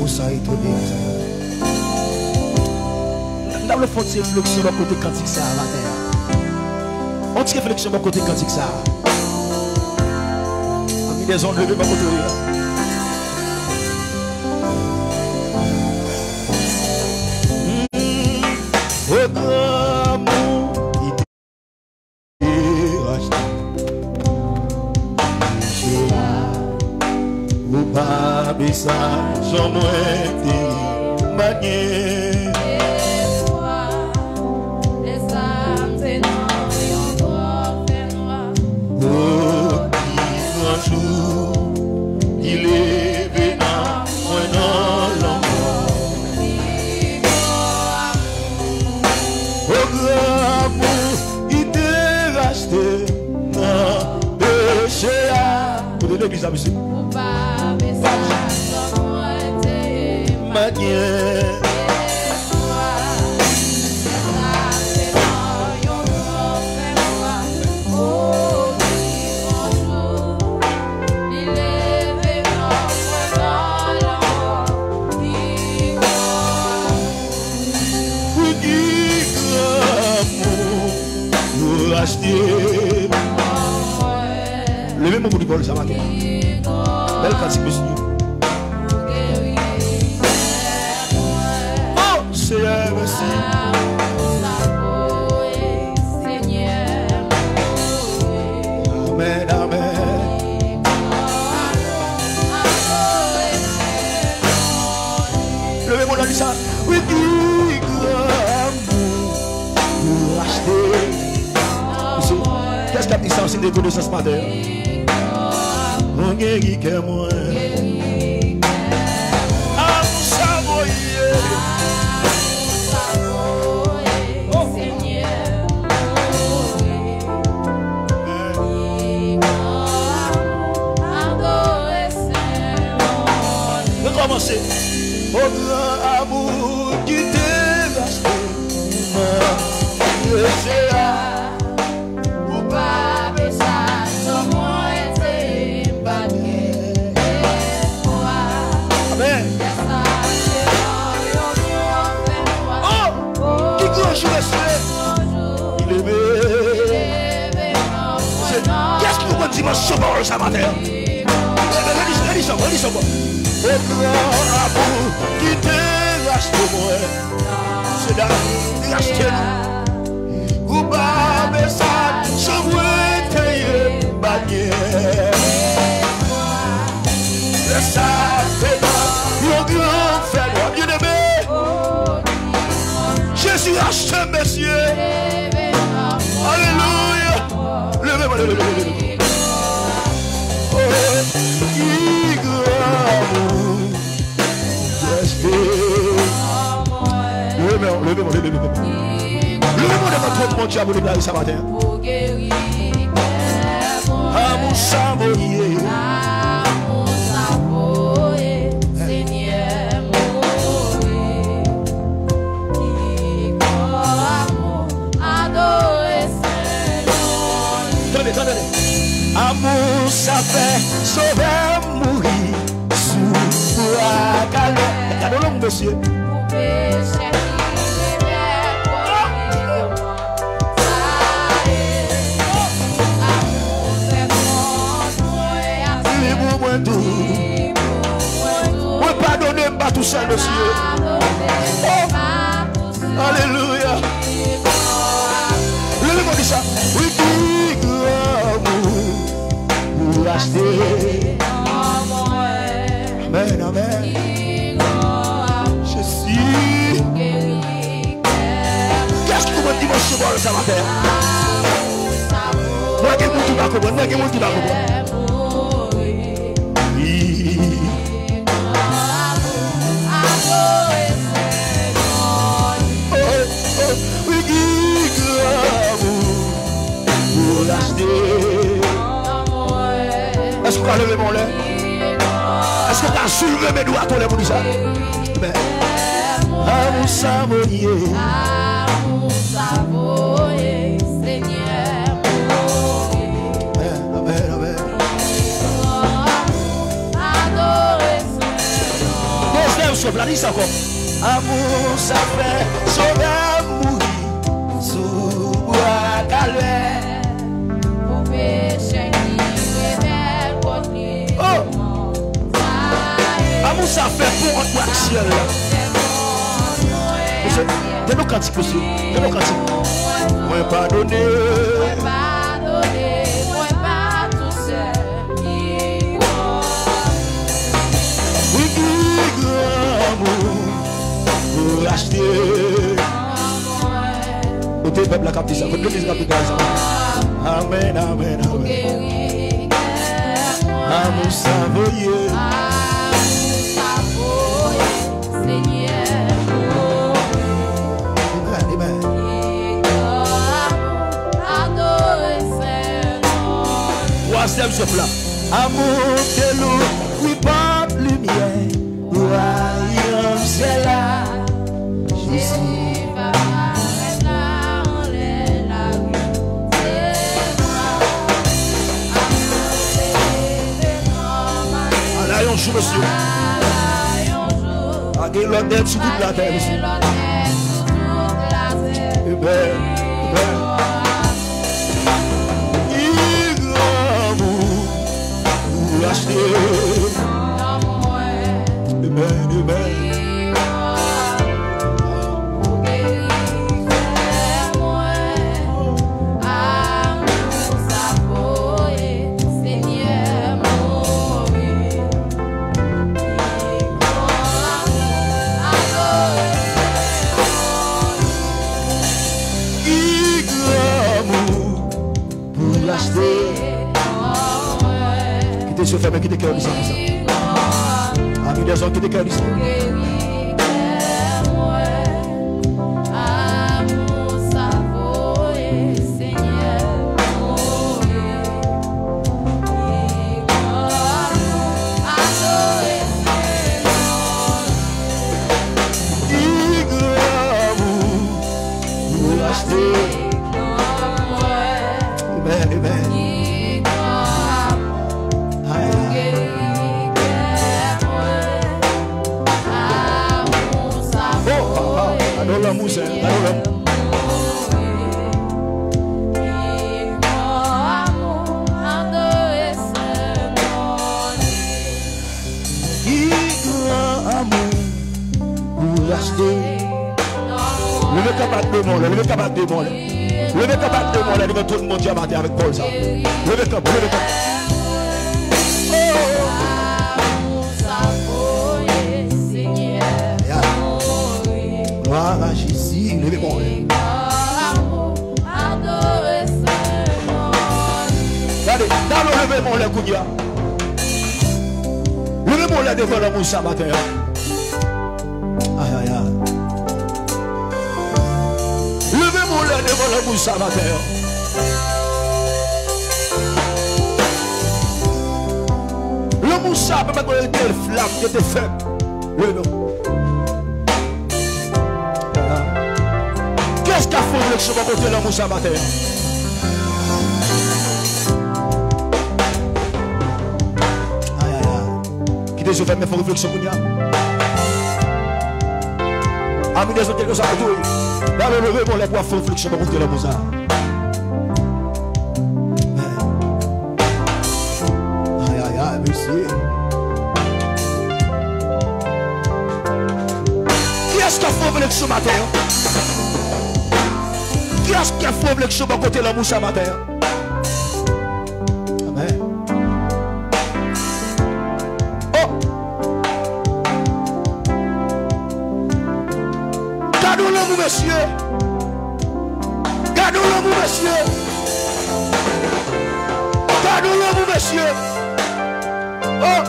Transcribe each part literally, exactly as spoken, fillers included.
Sa etone, mezanmi. M ta vle fè yon ti refleksyon bò kote kantik sa a maten an. Yon ti refleksyon bò kote kantik sa a. Ami dèzòd, leve bò kote w ye a. O gran amou ki te rachte. Ou pa bezwen jan mwen te ye, m pa t gen. O, ki gran jou li leve nan mwen nan lanmò. O gran amou ki te rachte nan peche a. Kote legliz la, mesye? M pa t gen. Wi, ki gran amou ou rachte. Leve men w pou li, Pòl, sa maten. Bèl kantik, mesye. Oh, Seyè, mèsi. Amèn, amèn. Leve men w nan li sa. Wi, ki gran amou ou rachte. Mesye, kiyès k ap di sa, se rekonesans maten an? Ou geri kè mwen. Amou sa voye. Rekòmanse. O gran amou ki te rachte nan peche a. Ou pa bezwen jan mwen te ye, m pa t gen espwa. Amèn. Oh! Ki gran jou, mesye! Li leve. Kiyès ki konprann dimansyon pawòl sa maten an? Redi sa ankò, redi sa ankò. O gran amou ki te rachte mwen. Mesye dam, li rachte nou. Ou pa bezwen jan mwen te ye, m pa t gen. Lè sa te nan yon gran fènwa, byeneme. Jezi rachte m, mesye. Alelouya. Leve men w, leve, leve, leve. Oh, ki gran amou. Leve men w, leve men w, leve, leve, leve. Leve men w devan twòn Bondye a pou deklare sa maten. Amou sa voye. Tande, tande. Amou sa fè Sovè m mouri sou bwa Kalvè. Gade w long, mesye. Li pou mwen tou. Mwen padone, m pa tousèl, mesye. Oh! Alelouya. Leve men w di sa. Wi, ki gran amou ou rachte. Amèn, amèn. Jezi. Kiyès ki konprann dimansyon pawòl sa maten? Mwen gen moun ki pa konprann, mwen gen moun ki pa konprann. Wi. Oh, oh, wi, ki gran amou ou rachte. Èske w ka leve men w lè? Èske w ka soulve men dwat ou lè pou di sa? Men, amou sa voye. Amèn, amèn, amèn. Dezyèm Sòf la, li sa ankò. Amou sa fè Sovè mouri sou bwa Kalvè. Pou peche ki rebèl kont li. Oh! Amou sa fè pon ant mwen ak syèl la. Mesye, tande yon kantik, mesye. Tande yon kantik. Mwen padone. Mwen padone, mwen pa tousèl. Wi, ki gran amou pou rachte. Kote pèp la k ap di sa? Kote legliz k ap deklare sa? Amèn, amèn, amèn. Amou sa voye. Amou sa voye, Senyè. Amèn, amèn. Twazyèm sòf la. Amou te lou, wi, pòt limyè, wayòm syèl la. Jezi. Ala yon jou, mesye. Pa gen lòt èd sou tout latè, mesye. Amen. Amen. Ki gran amou ou achte. Amen, amen. Ki gran amou pou rachte. Kite zye fèmen, kite kè w disann konsa. Ami dèzòd, kite kè w disann. Ki gran amou pou rachte. Amen, amen. Ay, ay. Oh, papa, gade lanmou, Senyè, gade lanmou. Ki gran amou pou rachte. Leve kanpe ak de men w anlè, leve kanpe ak de men w anlè. Leve kanpe ak de men w anlè devan twòn Bondye a maten avèk pawòl sa. Leve kanpe, leve kanpe. Oh. Ya. Glwa a Jezi, leve men w anlè. Gade, talè w leve men w anlè kounye a. Leve men w anlè devan lanmou sa maten an. Ay, ay, ay. Leve men w anlè devan lanmou sa maten an. Lanmou sa pa mèt rete flam, rete fèb. Leve men w. Kiyès k ap fè yon refleksyon bò kote lanmou sa maten an? Ay, ay, ay. Kite zye w fèmen, fè yon refleksyon kounye a. Ami dèzòd, kèlkeswa kote w ye. Talè w leve men w anlè pou w ap fè yon refleksyon bò kote lanmou sa. Ay, ay, ay, mesye. Kiyès k ap fè refleksyon maten an? Kiyès k ap fè refleksyon bò kote lanmou sa maten an? Amen. Oh! Gade yon lanmou, mesye. Gade yon lanmou, mesye. Gade yon lanmou, mesye. Oh!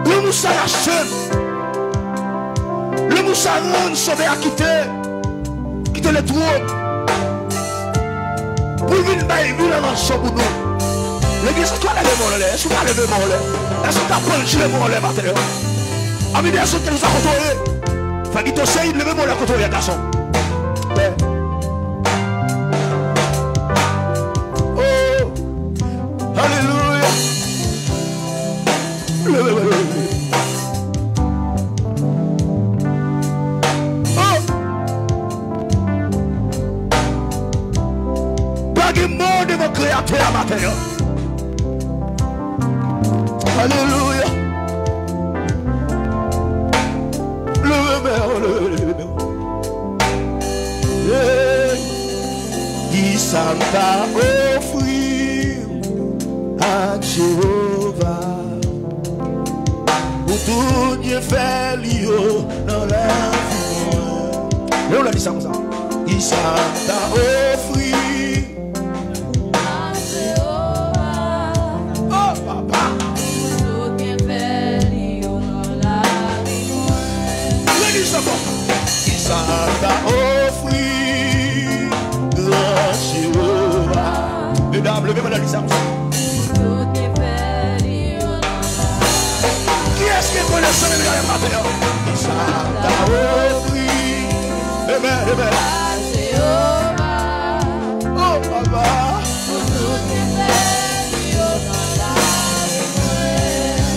Lanmou sa rachte m. Lanmou sa rann Sovè a kite, kite le twòn pou l vin bay vil an ranson pou nou. Legliz, èske w ka leve men w anlè? Èske w ka leve men w anlè? Èske w ka pran je men w anlè maten an? Ami dèzòd, kèlkeswa kote w ye. Fè ki to seyid, leve men w anlè kote w ye, gason. Oh, alelouya. Leve men w anlè. Alelouya. Leve men w, leve, leve men w. Hey. Kisa m ta ofri a Jewova pou tout byenfè li yo nan lavi mwen? Lè w la di sa konsa. Kisa m ta ofri a Jewova. Oh, papa. Pou tout byenfè li yo nan lavi mwen. Legliz ankò. Kisa m ta ofri gran Jewova? Medam, leve men w, di sa konsa. Pou tout byenfè li yo nan lavi mwen. Kiyès ki rekonesan menm jan avè m maten an? Kisa m ta ofri? Amen, amen. Oh, papa.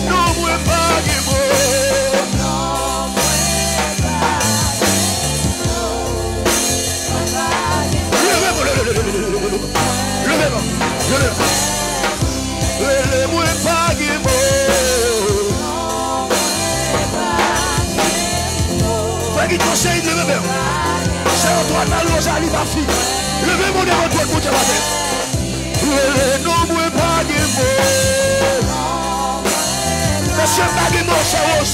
Non mwen pa gen mo. Leve, leve, leve, leve, leve. Leve, leve. Rele mwen pa gen mo. Fè ki konsèy, leve men w. Sè Antwàn, Mari Wozali, Mafi. Leve men w devan twòn Bondye maten. Rele non mwen pa gen mo. Mesye, m pa gen mo, sè Woz.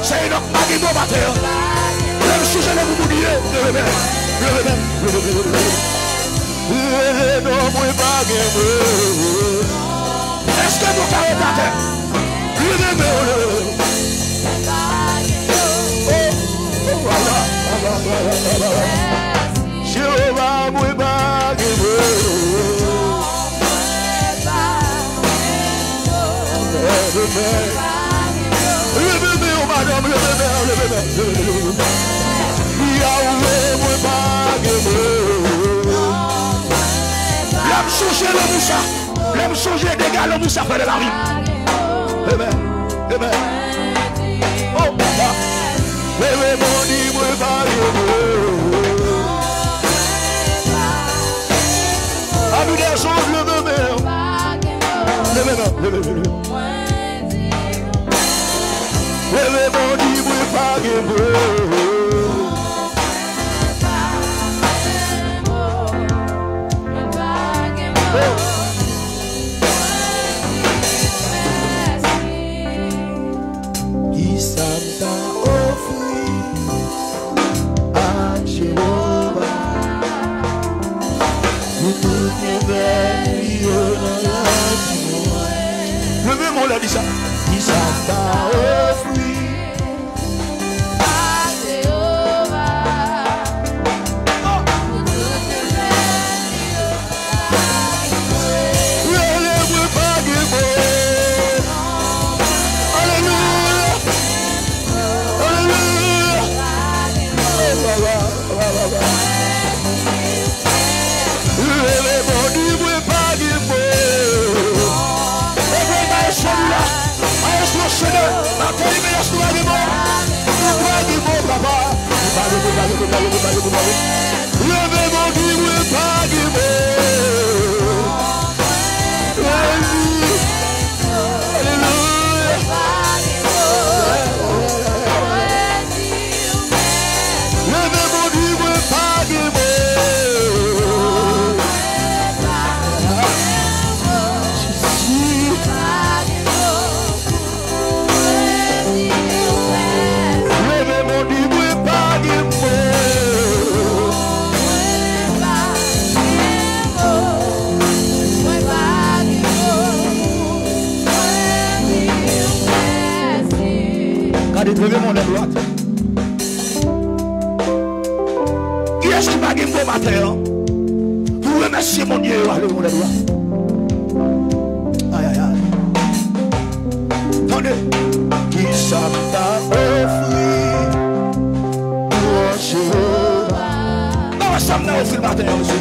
Sè Enòk, m pa gen mo maten an. Lè m sonje lè pou moun ye, leve men, leve men, leve men, leve men. Rele non mwen pa gen mo. Èske nou ka rete atè? Leve men w, leve men w. Oh, oh, ala, ala, ala, ala, ala. Jewova, mwen pa gen mo. Leve men w, madanm, leve men w, leve men w, leve men w. Yahweh, mwen pa gen mo. Lè m sonje lanmou sa, lè m sonje dega lanmou sa fè nan lavi m. Amen. Amen. Oh, papa. Leve men w, di mwen pa gen mo. Ami dèzòd, leve men w. Leve men w, leve, leve, leve. Leve men w, di mwen pa gen mo. Kisa m ta ofri a Jewova pou tout byenfè li yo nan lavi mwen? Leve men w lè di sa. Kisa m ta ofri a Jewova pou tout byenfè li yo? Rele mwen pa gen mo. Alelouya. Alelouya. Rele Bondye mwen pa gen mo. Leve men w, maestro nou la. Maestro Chene, Martelly Menas, nou pa gen mo. Nou pa gen mo, papa. Nou pa gen mo, pa gen mo, pa gen mo, pa gen mo, pa gen mo. Leve men w, di mwen pa gen mo. Alelouya. Leve men w, di mwen pa gen mo. Leve men w, di mwen pa gen mo. Gade, leve men w lè dwat. Kiyès ki pa gen mo maten an pou remèsye Bondye yo a leve men w lè dwat? Ay, ay, ay. Tande. Kisa m ta ofri pou Jewova? Ba mwen sa m ta ofri l maten an, mesye.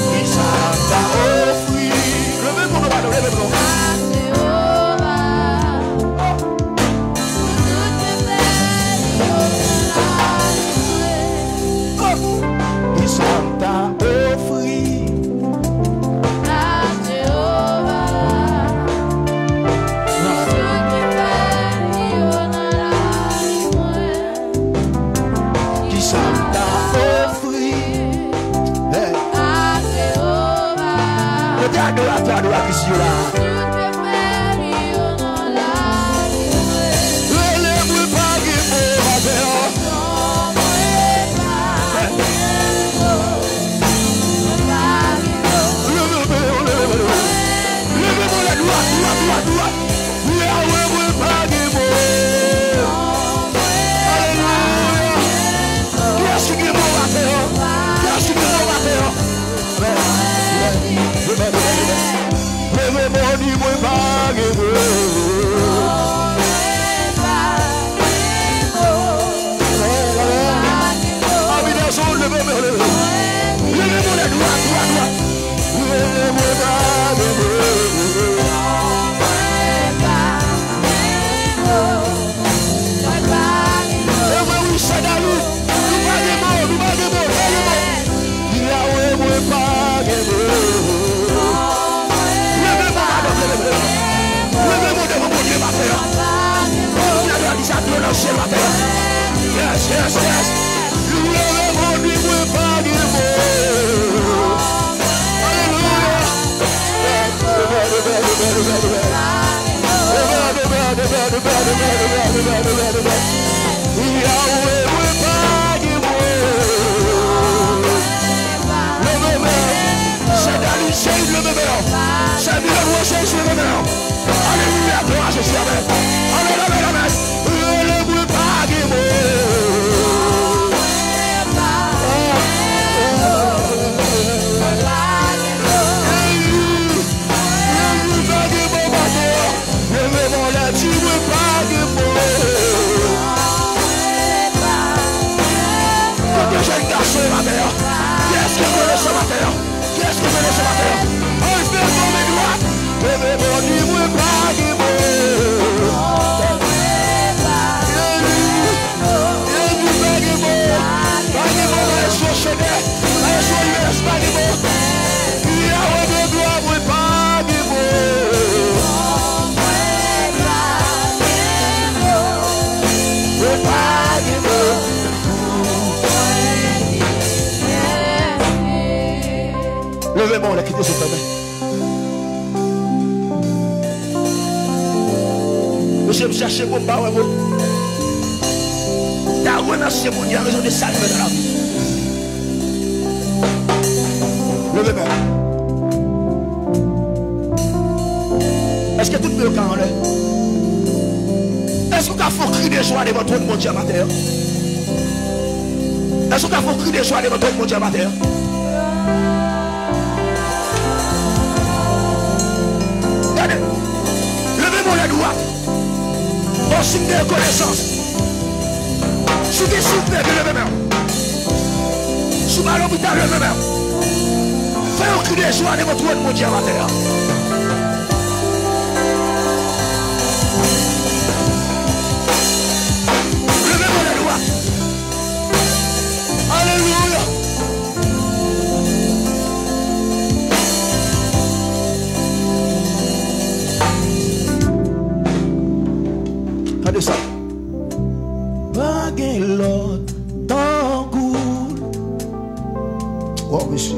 Kisa m ta ofri? Leve men w, madanm, leve men w. Kisa m ta ofri Gade adoratè ki sou la. Rele mwen pa gen mo atè a. Leve men w, leve men w, leve men w. Leve men w, dwat, dwat, dwat, dwat. Yawe, mwen pa gen mo. Alelouya. Kiyès ki gen mo atè a? Kiyès ki gen mo atè a? Leve men w, di mwen pa gen mo. Abidazon, leve men w, leve men w. Leve men w, dwat, dwat, dwat. Leve men w, pa gen mo. E vre wi, Chadali. Nou pa gen mo, nou pa gen mo, pa gen mo. Yawe, mwen pa gen mo. Leve mo, madanm, leve, leve. Leve mo devan Bondye maten an. Bondye a di sa dlo nan syèl maten an. Yes, yes, yes. Leve mo, di mwen pa gen mo. Alelouya. Yawe, mwen pa gen mo. Leve men. Chadali, cheri, leve men. Chadali, leve men. Alelouya, glwa a Jezi, amèn. Amèn, amèn, amèn. Rele mwen pa gen mo. Leve men lè di mwen pa gen mo. Kote jèn gason yo maten an? Kiyès ki konnen sa maten an? Kiyès ki konnen sa maten an? Ann fè l tonbe dwat. Leve men w, di mwen pa gen mo. Jezi, Jezi, pa gen mo. Pa gen mo, pa gen sou chede. Maestro Ives, pa gen mo. Yawe de glwa, mwen pa gen mo. Mwen pa gen mo. Leve men w, kite sou fèmen. Mesye, m chache mo, m pa wè mo. Ta remercie Bondye a raison de sa li fè nan lavi. Leve men. Èske tout men yo ka anlè? Èske w ka fè yon kri de jwa devan twòn Bondye a maten an? Èske w ka fè yon kri de jwa devan twòn Bondye a maten an? Gade, leve men w lè dwat. An siy de rekonesans. Si w gen souf nèg, leve men w. Si w pa lopital, leve men w. Fè yon kri de jwa devan twòn Bondye a maten an. Leve men w lè dwat. Alelouya. Gade sa. Pa gen lòt tankou l. Waw, mesye.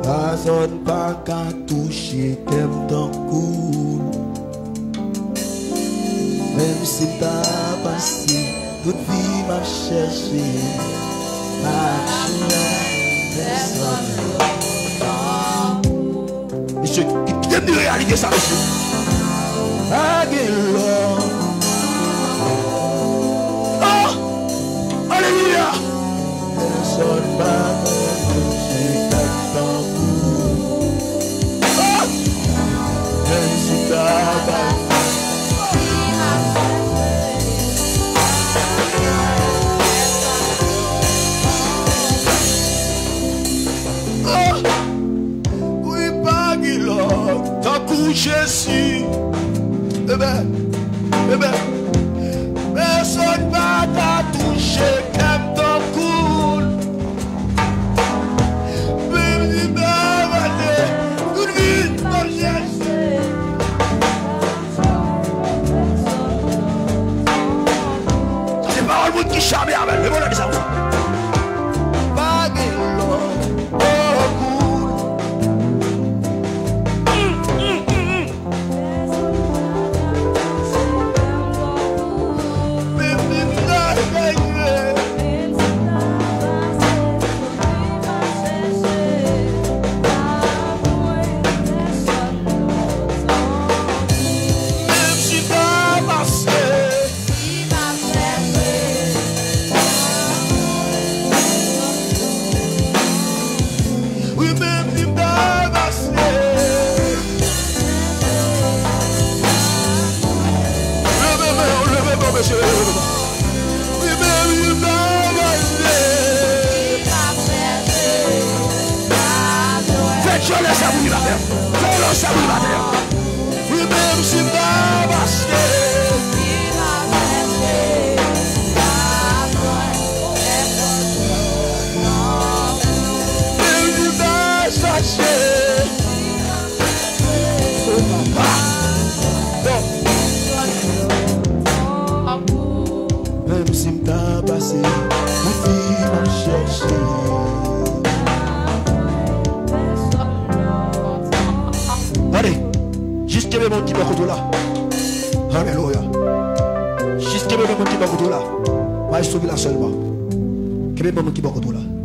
Pèsonn pa ka touche kè m tankou l. Menm si m ta pase tout vi m ap chèche, m ap jwenn pèsonn. Mesye, ki- kite m di reyalite sa, mesye. Pa gen lòt. Oh! Alelouya! Pèsonn pa ka touche kè m tankou. Oh! Menm si ta bay. Oh! Wi, pa gen lòt tankou Jezi. Ebyen, ebyen, pèsonn pa ka touche kè m tankou l. Menm si ta vale tout vi m ap chèche. Sa se pawòl moun ki chame avè l. Lemonn di sa konsa. Pa gen lòt tankou l. Fè yon lòt sa pou li batè. Fè yon lòt sa pou li batè. Wi, menm si m ta pase. Menm si m ta chache. Oh, papa. Bon. Menm si m ta pase, epi m ap chèche. Tande, jis kenbe men ki bò kote w la. Alelouya. Jis kenbe men ki bò kote w la. Pa sou la sèlman. Kenbe men ki bò kote w la.